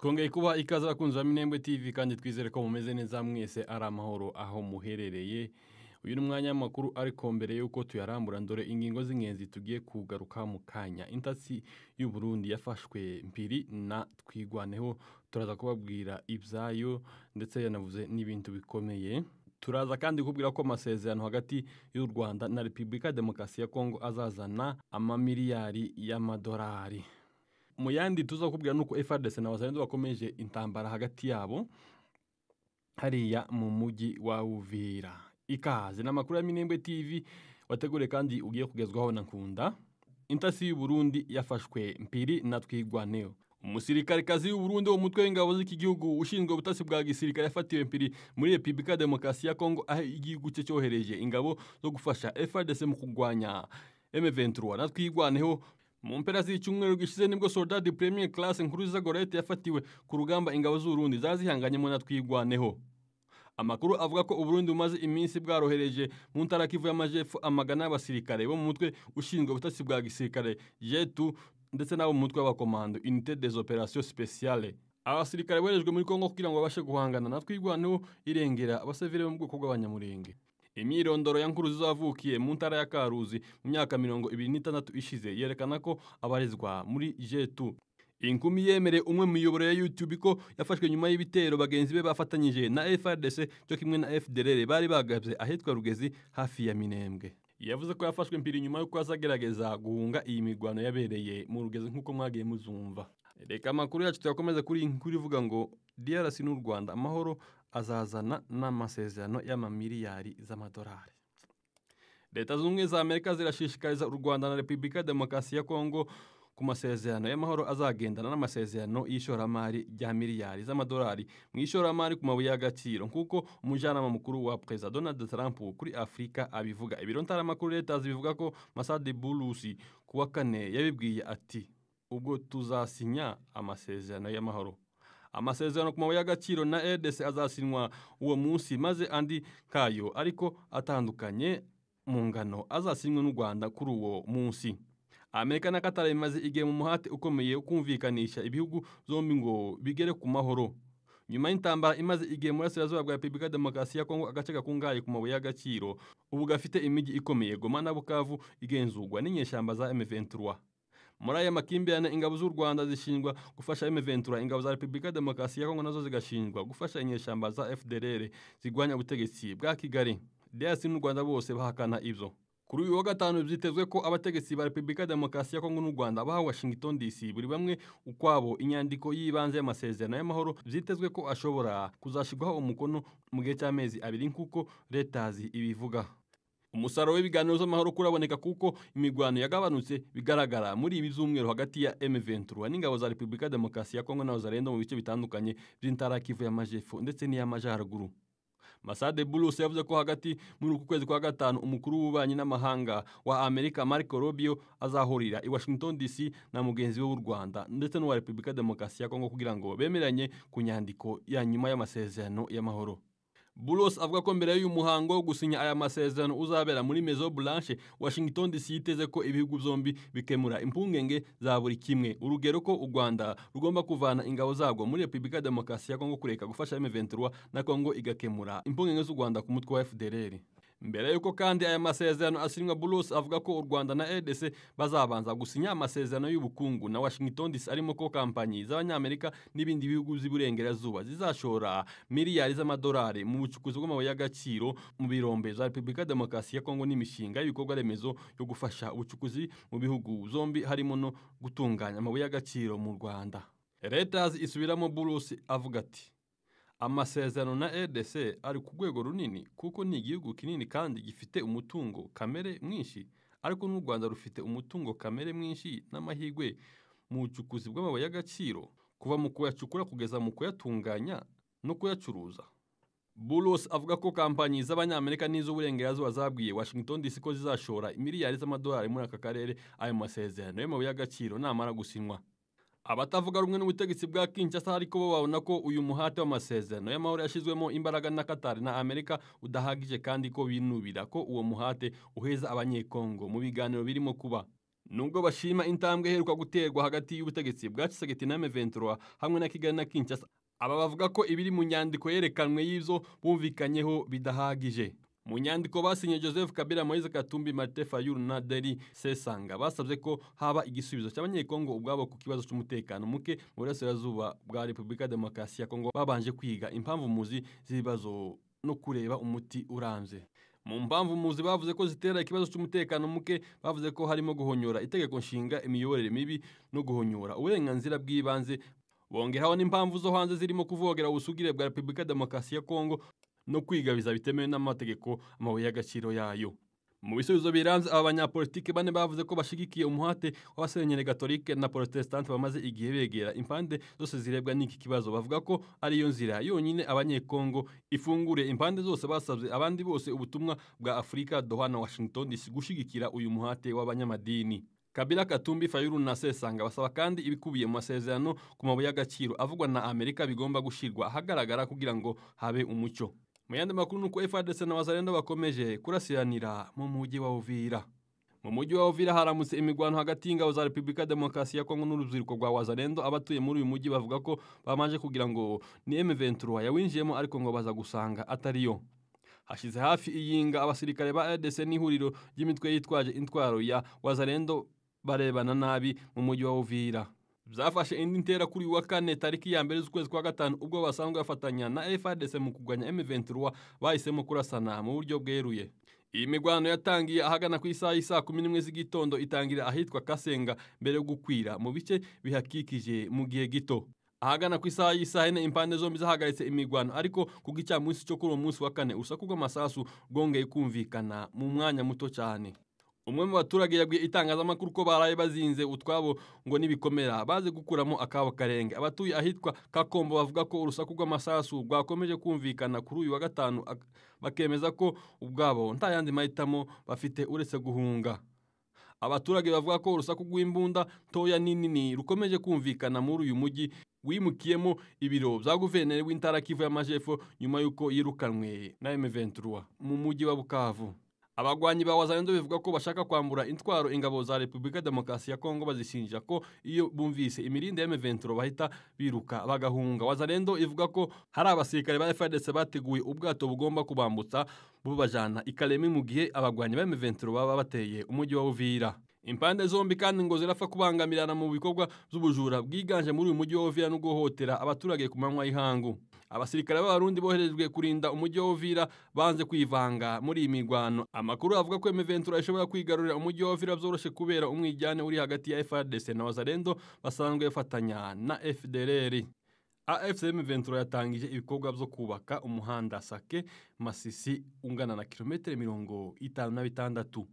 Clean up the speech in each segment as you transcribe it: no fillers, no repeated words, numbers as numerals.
Twongeye kuba ikaze abakunzi ba Minembwe TV kandi twizere ko mumeze neza mwese ari amahoro aho muherereye. Uyu ni umwanya w'amakuru ariko mbere yuko tuyarambura ndore ingingo z'ingenzi tugiye kugaruka mu kanya. Intasi y'u Burundi yafashwe mpiri na Twigwaneho, turaza kubabwira ibyayo ndetse yanavuze n'ibintu bikomeye. Turaza kandi kubwira ko amasezerano hagati y'u Rwanda na Repubulika Demokarasi ya Kongo azazana amamiliyari y'amadolari. Mu yandi tuza kubwira nuko FARDC na Wazalendo bakomeje intambara hagati yabo hariya mu mujyi wa Uvira. Ikaze n'amakuru ya Minembwe TV wategure kandi ugiye kugezwaho na Nkunda. Intasi y'u Burundi yafashwe mpiri na Twigwaneho. Umusirikarekazi w'u Burundi wo mutwe w'ingabo z'iki gihugu ushinzwe ubutasi bwa gisirikare yafatiwe mpiri muri Repubulika Demokarasi ya Kongo aho igihugu cye cyohereje ingabo zo gufasha FARDC mu kurwanya M23 na Twigwaneho. Mu mpera z'icyumweru gishize nibwo soldat de première classe Nkuruziza Gorette yafatiwe ku rugamba ingabo z'u Burundi zazihanganyemo na Twigwaneho. Amakuru avuga ko Uburundi bumaze iminsi bwarohereje mu ntara Kivu y'Amajepfo amagana y'abasirikare bo mu mutwe ushinzwe ubutasi bwa gisirikare Jetu ndetse n'abo mu mutwe w'abakomando Unité des Opérations Spéciales. Abasirikare boherejwe muri Kongo kugira ngo babashe guhangana na Twigwaneho irengera abasivile bo mu bwoko bw'Abanyamurenge. Imyirondoro ya Nkuruziza wavukiye mu ntara ya Karuzi mu myaka 26 ishize yerekana ko abarizwa muri Jetu. Inkumi yemereye umwe mu miyoboro ya YouTube ko yafashwe nyuma y'ibitero bagenzi be bafatanyije na FARDC cyo kimwe na FDLR bari bagabye ahitwa Rugezi hafi ya Minembwe. Yavuze ko yafashwe mpiri nyuma y'uko azagerageza guhunga iyi mirwano yabereye mu Rugezi nk'uko mwagiye muzumva. Reka amakuru yacu tuyakomeze kuri iyi nkuru ivuga ngo DRC n'u Rwanda amahoro azazana n'amasezerano y'amamiliyari z'amadolari. Leta Zunze Ubumwe za Amerika zirashishikariza u Rwanda na Repubulika Demokarasi ya Kongo ku masezerano y'amahoro azagendana n'amasezerano y'ishoramari rya miliyari z'amadolari mu ishoramari ku mabuye y'agaciro nk'uko umujyanama mukuru wa Perezida Donald Trump kuri Afurika abivuga. Ibiro ntaramakuru Leta bivuga ko Masadi Bulusi ku wa kane yabibwiye ati ubwo tuzasinya amasezerano y'amahoro. Amasezerano ku mabuye y'agaciro na RDC azasinywa uwo munsi maze andi kayo ariko atandukanye mu ngano azasinywe n'u Rwanda kuri uwo munsi. Amerika na Qatar bimaze igihe mu muhate ukomeye kumvikanisha ibihugu zombi ngo bigere ku mahoro. Nyuma y'intambara imaze igihe mu burasirazuba bwa Repubulika Demokarasi ya Kongo agace gakungahaye ku mabuye y'agaciro ubu gafite imijyi ikomeye Goma na Bukavu igenzurwa n'inyeshyamba za M23. Muri aya makimbirane ingabo z'u Rwanda zishinjwa gufasha M23, ingabo za Repubulika Demokarasi ya Kongo nazo zigashinjwa gufasha inyeshyamba za FDLR zigwanya ubutegetsi bwa Kigali. DRC n'u Rwanda bose bahakana ibyo. Kuri uyu wa gatanu byitezwe ko abategetsi ba Repubulika Demokarasi ya Kongo n'u Rwanda baha Washington DC buri bamwe ukwabo inyandiko y'ibanze y'amasezerano y'amahoro byitezwe ko ashobora kuzashyirwaho umukono mu gihe cy'amezi abiri nk'uko Leta ibivuga. Umusaruro w'ibiganiro z'amahoro kuraboneka kuko imigwano yagabanutse bigaragara muri ibi byumweru hagati ya M23 n'ingabo za Repubulika Demokarasi ya Kongo na Wazalendo mu bice bitandukanye by'intara Kivu y'Amajepfo ndetse n'iy'Amajyaruguru. Masade Boulos yavuze ko hagati muri uku kwezi kwa gatanu umukuru w'ububanyi n'amahanga wa Amerika Marco Rubio azahurira i Washington DC na mugenzi we w'u Rwanda ndetse n'uwa Repubulika Demokarasi ya Kongo kugira ngo bemeranye ku nyandiko ya nyuma y'amasezerano y'amahoro. Boulos avuga ko mbere y'uyu muhango wo gusinya aya masezerano uzabera muri Maison Blanche, Washington DC yiteze ko ibihugu byombi bikemura impungenge za buri kimwe. Urugero ko u Rwanda rugomba kuvana ingabo zabwo muri Repubulika Demokarasi ya Kongo kureka gufasha M23 na Kongo igakemura impungenge z'u Rwanda ku mutwe wa FDLR. Mbere yuko kandi aya masezerano asinywa, Boulos avuga ko u Rwanda na RDC bazabanza gusinya amasezerano y'ubukungu na Washington DC arimo ko kampanyi z'Abanyamerika n'ibindi bihugu by'iburengerazuba zizashora miliyari z'amadolari mu bucukuzi bw'amabuye y'agaciro mu birombe za Repubulika Demokarasi ya Kongo n'imishinga y'ibikorwa remezo yo gufasha ubucukuzi mu bihugu zombi harimo no gutunganya amabuye y'agaciro mu Rwanda. Reuters isubiramo Boulos avuga ati amasezerano na RDC ari ku rwego runini kuko ni igihugu kinini kandi gifite umutungo kamere mwinshi, ariko n'u Rwanda rufite umutungo kamere mwinshi n'amahirwe mu bucukuzi bw'amabuye y'agaciro kuva mu kuyacukura kugeza mu kuyatunganya no kuyacuruza. Boulos avuga ko kampanyi z'Abanyamerika n'iz'uburengerazuba zabwiye Washington DC ko zizashora miliyari z'amadolari muri aka karere ayo masezerano y'amabuye y'agaciro namara gusinywa. Abatavuga rumwe n'ubutegetsi bwa Kinshasa ariko bo babona ko uyu muhate w'amasezerano y'amahoro yashizwemo imbaraga na Qatar na Amerika udahagije kandi ko binubira ko uwo muhate uheza abanyekongo mu biganiro birimo kuba. Nubwo bashima intambwe iheruka guterwa hagati y'ubutegetsi bwa Tshisekedi na M23 hamwe na Kigali na Kinshasa, aba bavuga ko ibiri mu nyandiko yerekanwe y'ivyo bumvikanyeho bidahagije. Mu nyandiko basinye Joseph Kabila, Moise Katumbi, Martin Fayulu na Delly Sesanga basabye ko haba igisubizo cy'Abanyekongo ubwabo ku kibazo cy'umutekano muke mu burasirazuba bwa Repubulika Demokarasi ya Kongo, babanje kwiga impamvu muzi z'ibibazo no kureba umuti urambye. Mu mpamvu muzi bavuze ko zitera ikibazo cy'umutekano muke, bavuze ko harimo guhonyora itegeko nshinga, imiyoborere mibi no guhonyora uburenganzira bw'ibanze. Bongeraho n'impamvu zo hanze zirimo kuvogera ubusugire bwa Repubulika Demokarasi ya Kongo no kwigabiza bitemewe n'amategeko amabuye y'agaciro yayo. Mu bisubizo biranze, aba banyapolitike bane bavuze ko bashigikiye umuhate w'abasenyeri gatolike na protestante bamaze igihe begera impande zose zirebwa n'iki kibazo. Bavuga ko ariyo nzira yonyine Abanyekongo ifungure impande zose. Basabye abandi bose ubutumwa bwa Afurika, Doha na Washington DC gushigikira uyu muhate w'abanyamadini. Kabila, Katumbi, Fayulu na Sesanga basaba kandi ibikubiye mu masezerano ku mabuye y'agaciro avugwa na Amerika bigomba gushirwa ahagaragara kugira ngo habe umucyo. Mu yandi makuru nuko FARDC na Wazalendo bakomeje kurasiranira mu mujyi wa Uvira. Mu mujyi wa Uvira haramutse imigwano hagati y'ingabo za Repubulika Demokarasi ya Kongo n'urubyiruko rwa Wazalendo. Abatuye muri uyu mujyi bavuga ko babanje kugira ngo ni M23 yawinjiyemo, ariko ngo baza gusanga atariyo. Hashize hafi iyinga abasirikare ba RDC n'ihuriro ry'imitwe yitwaje intwaro ya Wazalendo barebana nabi mu mujyi wa Uvira. Byafashe indi ntera kuri wa kane tariki ya 1 z'ukwezi kwa 5, ubwo basanzwe bafatanya na FARDC mu kurwanya M23 bahisemo kurasana mu buryo bweruye. Iyi migwano yatangiye ahagana ku isaha y'isa 11 z'igitondo, itangira ahitwa Kasenga mbere yo gukwira mu bice bihakikije mu gihe gito. Ahagana ku isaha y'isaha 4 impande zombi zahagaritse imigwano, ariko ku gicamunsi cyo kuri uwo munsi wa kane urusaku rw'amasasu rwongeye kumvikana mu mwanya muto cyane. Umwe mu baturage yabwiye itangazamakuru ko baraye bazinze utwabo ngo nibikomera baze gukuramo akabo karenge. Abatuye ahitwa Kakombo bavuga ko urusaku rw'amasasu rwakomeje kumvikana kuri uyu wa gatanu, bakemeza ko ubwabo nta yandi mahitamo bafite uretse guhunga. Abaturage bavuga ko urusaku rw'imbunda ntoya n'inini rukomeje kumvikana muri uyu mujyi wimukiyemo ibiro bya guverineri w'intara Kivu y'Amajepfo nyuma y'uko yirukanwe na M23 mu mujyi wa Bukavu. Abagwanyi ba Wazalendo bivuga ko bashaka kwambura intwaro ingabo za Repubulika Demokarasi ya Kongo, bazishinja ko iyo bumvise imirindi ya M23 bahita biruka bagahunga. Wazalendo ivuga ko hari abasirikare ba FARDC bateguye ubwato bugomba kubambutsa bubajana i Kalemi mu gihe abagwanyi ba M23 baba bateye umujyi wa Uvira. Impande zombi kandi ngo zirapfa kubangamirana mu bikorwa by'ubujura bwiganje muri uyu mujyi wa Uvira no guhohotera abaturage ku manywa y'ihangu. Abasirikare b'Abarundi boherejwe kurinda umujyi wa Uvira banze kwivanga muri iyi mirwano. Amakuru avuga ko M23 ishobora kwigarurira umujyi wa Uvira byoroshe kubera umwijyane uri hagati ya FARDC na Wazalendo basanzwe bafatanya na FDLR. AFC M23 yatangije ibikorwa byo kubaka umuhanda Sake Masisi ungana na kilometero 56.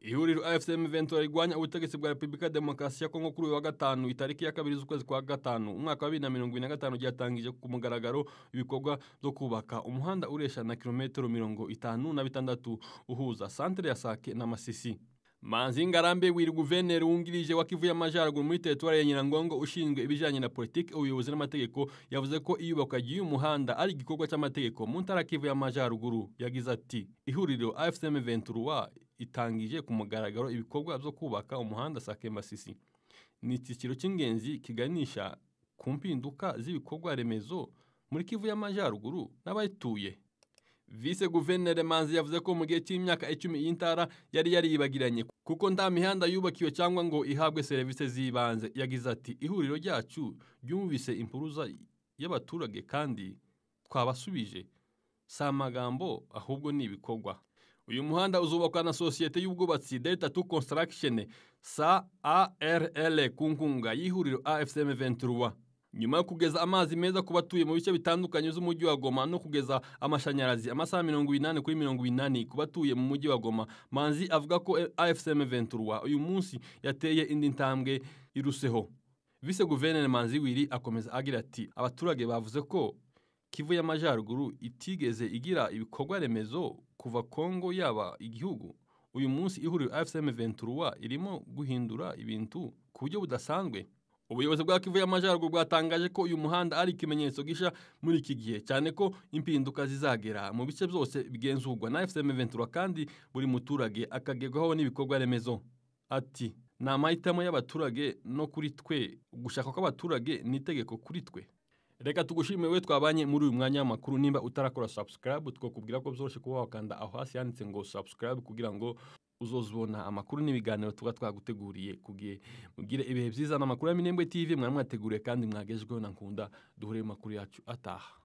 Ihuriro AFC M23 rigwanya ubutegetsi bwa Repubulika Demokarasi ya Kongo kuri uyu wa gatanu itariki ya 2 z'ukwezi kwa 5 umwaka wa 2025 ryatangije ku mugaragaro ibikorwa byo kubaka umuhanda uresha na kilometero 56 uhuza santere ya Sake na Masisi. Manzi Ngarambe wiri guverineri wungirije wa Kivu y'Amajyaruguru muri teritwari ya Nyiragongo ushinzwe ibijyanye na politiki, ubuyobozi n'amategeko yavuze ko iyubakwa ry'uyu muhanda ari igikorwa cy'amategeko mu ntara Kivu y'Amajyaruguru. Yagize ati ihuriro AFC M23 itangije ku mugaragaro ibikorwa byo kubaka umuhanda Sake Masisi. Ni icyiciro cy'ingenzi kiganisha ku mpinduka z'ibikorwa remezo muri Kivu y'Amajyaruguru n'abayituye. Vice Guverineri Manzi yavuze ko mu gihe cy'imyaka 10 y'intara yari yaribagiranye kuko nta mihanda yubakiwe cyangwa ngo ihabwe serivisi z'ibanze. Yagize ati ihuriro ryacu ryumvise impuruza y'abaturage kandi twabasubije, si amagambo ahubwo ni ibikorwa. Uyu muhanda uzubakwa na sosiyete y'ubwubatsi Delta 2 Construction SARL ku nkunga y'ihuriro AFC M23. Nyuma yo kugeza amazi meza ku batuye mu bice bitandukanye z'umujyi wa Goma no kugeza amashanyarazi amasaha 80 kuri 80 ku batuye mu mujyi wa Goma, Manzi avuga ko AFC M23 uyu munsi yateye indi ntambwe iruseho. Vice Guverineri Manzi Wiri akomeza agira ati abaturage bavuze ko Kivu y'Amajyaruguru itigeze igira ibikorwa remezo kuva Kongo yaba igihugu. Uyu munsi ihuriro AFC M23 irimo guhindura ibintu ku buryo budasanzwe. Ubuyobozi bwa Kivu y'Amajyaruguru bwatangaje ko uyu muhanda ari ikimenyetso gisha muri iki gihe, cyane ko impinduka zizagera mu bice byose bigenzurwa na AFC M23 kandi buri muturage akagerwaho n'ibikorwa remezo. Ati Ni amahitamo y'abaturage no kuri twe, gushaka kw'abaturage ni itegeko kuri twe. Reka tugushime we twabanye muri uyu mwanya w'amakuru. Nimba utarakora subscribe, twakubwira ko byoroshye kuba wakanda aho hasi handitse ngo subscribe kugira ngo uzozibona amakuru n'ibiganiro tuba twaguteguriye ku gihe. Mugire ibihe byiza n'amakuru ya Minembwe TV mwari mwateguriye kandi mwagejweho na Nkunda. Duhure mu makuru yacu ataha.